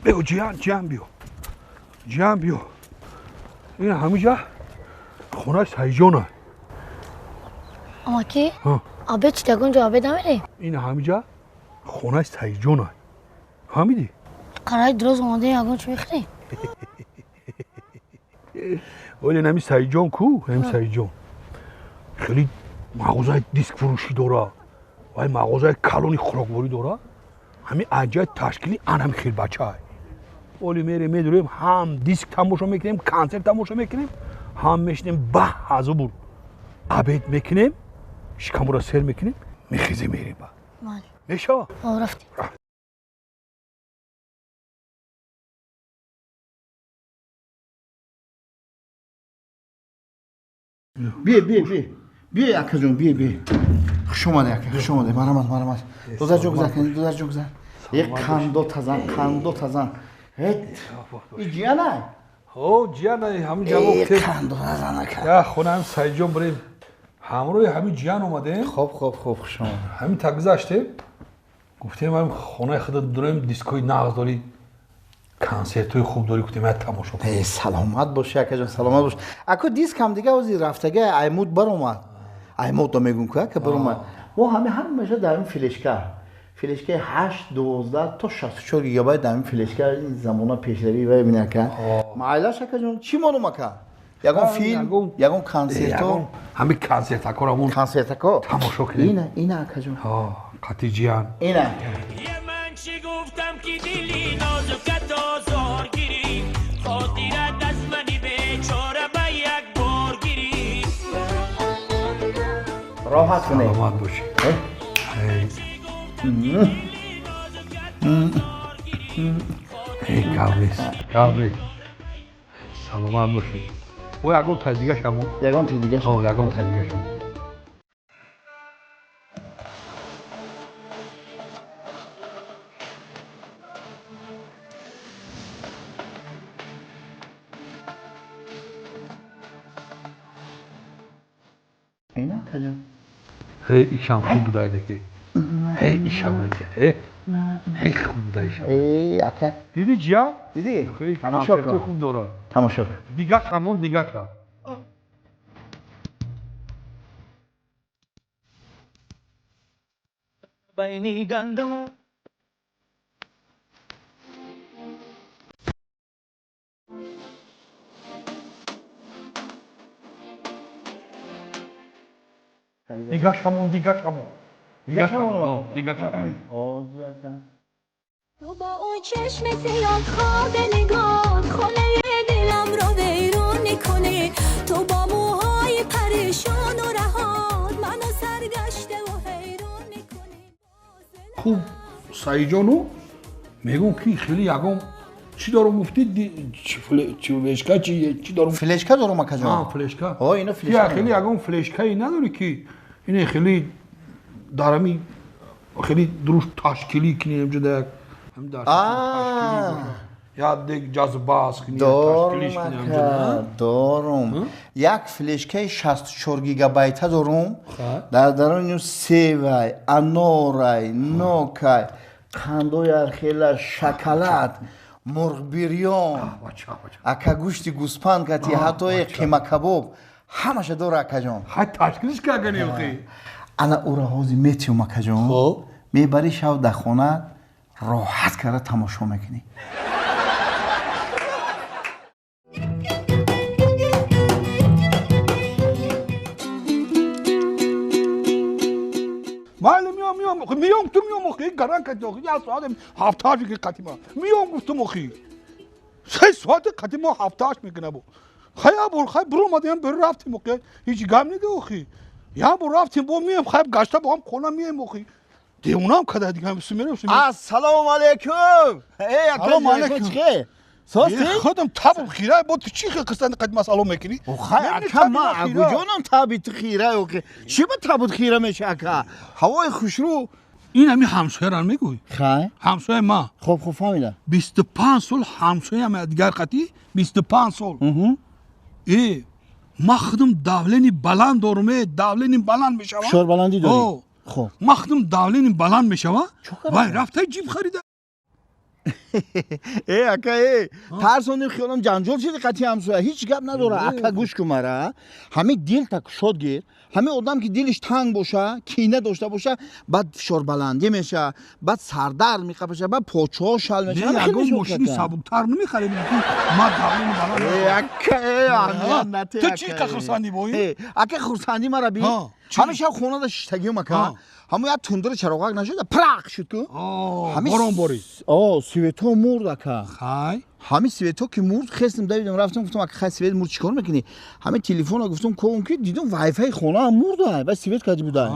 Биё ҷиян, ҷиян биё. Ҷиян биё. Ин ҳамиҷа хонаи Саидҷона. Амаки? Обед чӣ ягон ҷо обед намерем? Ин ҳамиҷа хонаи Саидҷона. Фаҳмидӣ? Қараи дуроз омадем, ягон чӣ мехӯрем? Оле нами Саидҷон ку, ҳами Саидҷон. Хеле мағозаи дискфурӯшӣ дора. Вай мағозаи калони хӯрокворӣ дора. Ҳами аҷаи ташкили анами хелбачай. Оли мерем, медурем, ҳам диск тамошо мекунем, консерт тамошо мекунем, ҳам мешинем ба ҳазубур обед мекунем, шикамура сер мекунем, мехезем мерем ба. Мешава? Рафтем. Бие, бие, бие. Бие, акаҷон, бие, бие. Хуш омадӣ, ака, хуш омадӣ. Марамат, марамат. Додарҷон гузар кунед, додарҷон гузар. Як қандо тазан, қандо тазан. Ҳет. И ҷиянай? Ҳо, ҷиянай, ҳамин ҷавоб те. Қандо тазан, ака. Я хонаам Саидҷон бирем. Ҳамроҳи ҳамин ҷиян омадем. Хоб, хоб, хоб, хуш омадӣ. Ҳамин та гузаштем. Гуфтем ҳам хонаи худат дурем, дискҳои нағз дорӣ, консертҳои хуб дорӣ, гуфтем як тамошо кунем. Э, саломат бошӣ, акаҷон, саломат бош. Ако диск ҳам дига ҳозир рафтага аймуд баромад. Аймуд мегӯм ку, ака баромад. Мо ҳами ҳамаша дар ин флешка. Флешкаи 8, 12 то 64 гигабайт дар ин флешка замона пешравӣ ва бибин ака. Майлаш акаҷон, чӣ монум ака? Ягон филм, ягон консерто? Ҳами консертакоро мон. Консертако? Тамошо кунем. Ина, ина акаҷон. Ҳо, қати ҷиян. Ина. Ман чӣ гуфтам ки дили нозукат озор гирифт, хотират аз мани бечора ба як бор гирифт. Роҳат кунед. Саломат бошӣ. Эй, гап нест, гап нест. Саломат бошӣ. О, ягон тай дига шамо. Ягон тай дига. Ҳо, ягон тай дига шамо. Ина каҷо? Эй, ишам хуб будай деки. Эй, ишам деки. Эй, эй, хуб будай ишам. Эй, ака. Диди ҷия? Диди? Тамошо кун. Хуб дора. Тамошо кун. Дига шамон, дига шам. Байни гандум Дига шамон, дига шамон. Дига шамон, дига шамон. تو با اون چشم سیاه خواب نگاه خونه دلم رو ویرون میکنی، تو با موهای پریشان و رهات منو سرگشته و حیرون میکنی. خوب سعیجانو میگم که خیلی یگم چی دارم گفتی؟ فلشکا چی دارم؟ فلشکا دارم اکا جان. فلشکا. ها اینا فلشکا. خیلی یگم فلشکایی نداری که این خیلی دارمی خیلی دروش تشکیلی کنیم جدا هم در تشکیلی یاد دیگ جذباز کنیم تشکیلیش کنیم جدا. دارم یک فلشکای 64 گیگابایت دارم. در درون سیوای، انارای، نوکای، قندوی ارخیلا، شکلات، مرغ بیریان، اکا گوشت گوسپند کتی، حتی قیمه کباب، همش داره اکا جان. خیلی تشکیلش کردنی آخی. انا او را حوزی میتیم اکا جان. میبری شو در خانه راحت کرده تماشا میکنی. معلم میام میام میام تو میام آخی گران کتی آخی یه ساعت 7-8 که قطی ما میام گفتم آخی 3 ساعت قطی ما 7-8 میکنه بو خیلی بر خیلی برو اومدیم بر رفتیم آخی هیچ گم نیده آخی یا بر رفتیم با میام خیلی گشته با هم خونه میام آخی دیوونم کده دیگه هم سمیرم سمیر. السلام علیکم. ای سلام علیکم. چه ساستی؟ خودم تبم خیره با تو چی قصدن قد مسئله میکنی؟ خیلی اکا ما اگو جانم تابی تو خیره اوکی چی با تابوت خیره میشه اکا هوای خوشرو. این همی همسایه را میگوی؟ خیلی همسایه ما. خب خب فهمیدم. 25 سال همسایه هم دیگر قطی 25 سال. ای ما خودم давление بلند دارم، давление بلند میشوم. فشار بلندی داری؟ خب ما خودم давление بلند میشوم. وای رفته جیب خریده. Э, ака, э, тарсонди, хиёлам ҷанҷол шиди қатъи ҳамсоя. Ҳеҷ гап надора, ака, гӯш кун мара. Ҳамин дилта кушод гир. Ҳамин одам ки дилиш танг боша, кина дошта боша, баъд фишорбаландӣ меша, баъд сардард меқапаша, баъд почаҳо шал меша. Не, ягон мошини сабуктар намехарем, ки ма давлени баланд. Э, ака, э, аҳамият нате. Ту чӣ қа хурсандӣ бо ин? Э, ака, хурсандӣ мара би. Ҳамин шаб хонада шиштагиём, ака. Ҳамон як тундури чароғак нашуда, прақ шуд ку. Борон борид. О, свето мурд, ака. Хай. Ҳамин свето ки мурд, хестам, давидам, рафтам, гуфтам: ака, хай, свет мурд, чӣ кор мекунӣ? Ҳамин телефонро гуфтам, ковам, ки дидам, вайфаи хонаам мурда, ва свет кати буда.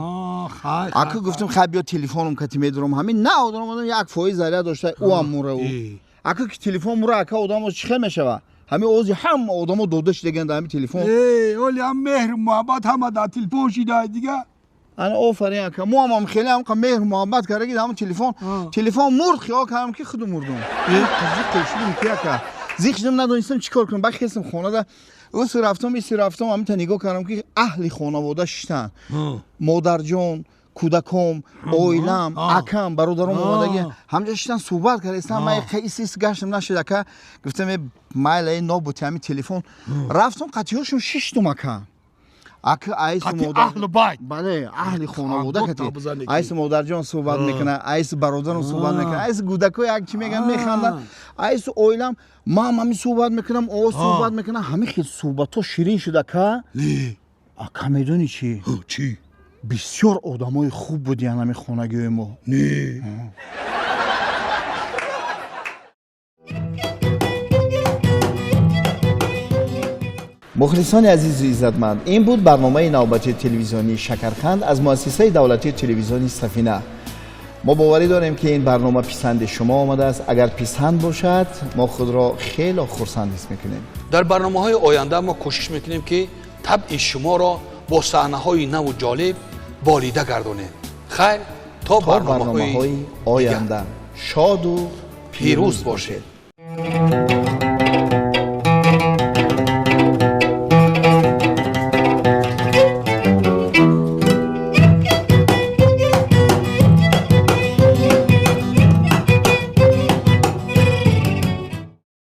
Ака, гуфтам: хай, биё, телефоном кати медурам. Ҳамин на одам омадам, 1% заряд дошта, ӯ ҳам мура. Ӯ ака, ки телефон мура, ака, одамо чӣ хел мешава? Ҳамин ози ҳама одамо дода шидаган дар ҳамин телефон. Оли ҳам меҳру муҳаббат ҳама дар телефон шида дига. Ана, офарин, ака. Мо ҳам хеле ҳам меҳру муҳаббат кардаги ҳамон телефон. Телефон мурд, хиёл кардам, ки худу мурдум. Зиқ шудум ки, ака, зиқ шудум, надонистам чӣ кор кунам. Баъд хестам, хонада усу рафтам, ису рафтам, ҳаминта нигоҳ кардам, ки аҳли хонавода шиштанд: модарҷон, кӯдаком, оилам, акам, бародаром омадаги, ҳамҷа шиштан, суҳбат кардастам. Ман ис ис гаштам, нашуд, ака. Гуфтам: майла, нобути ҳамин телефон. Рафтам, қатиҳошон шиштум, ака. Ака, айсу модар, бале, аҳли хонавода кати айсу модарҷон суҳбат мекунад, айсу бародарам суҳбат мекунад, айсу кӯдако як чӣ мегӯянд, механданд, айсу оилам, ман ҳамин суҳбат мекунам, о, суҳбат мекунам. Ҳамин хел суҳбатҳо ширин шуд, ака. Ака, медонӣ чӣ? Чӣ? Бисёр одамои хуб будиян ҳамин хонагиҳои мо. Не. Мухлисони азизу иззатманд, ин буд барномаи навбатии телевизионии «Шакарханд» аз муассисаи давлатии телевизиони «Сафина». Мо боварӣ дорем, ки ин барнома писанди шумо омадааст. Агар писанд бошад, мо худро хело хурсанд ҳис мекунем. Дар барномаҳои оянда мо кӯшиш мекунем, ки табъи шуморо бо саҳнаҳои наву ҷолиб болида гардонем. Хайр, то барномаҳои оянда шоду пирӯз бошед.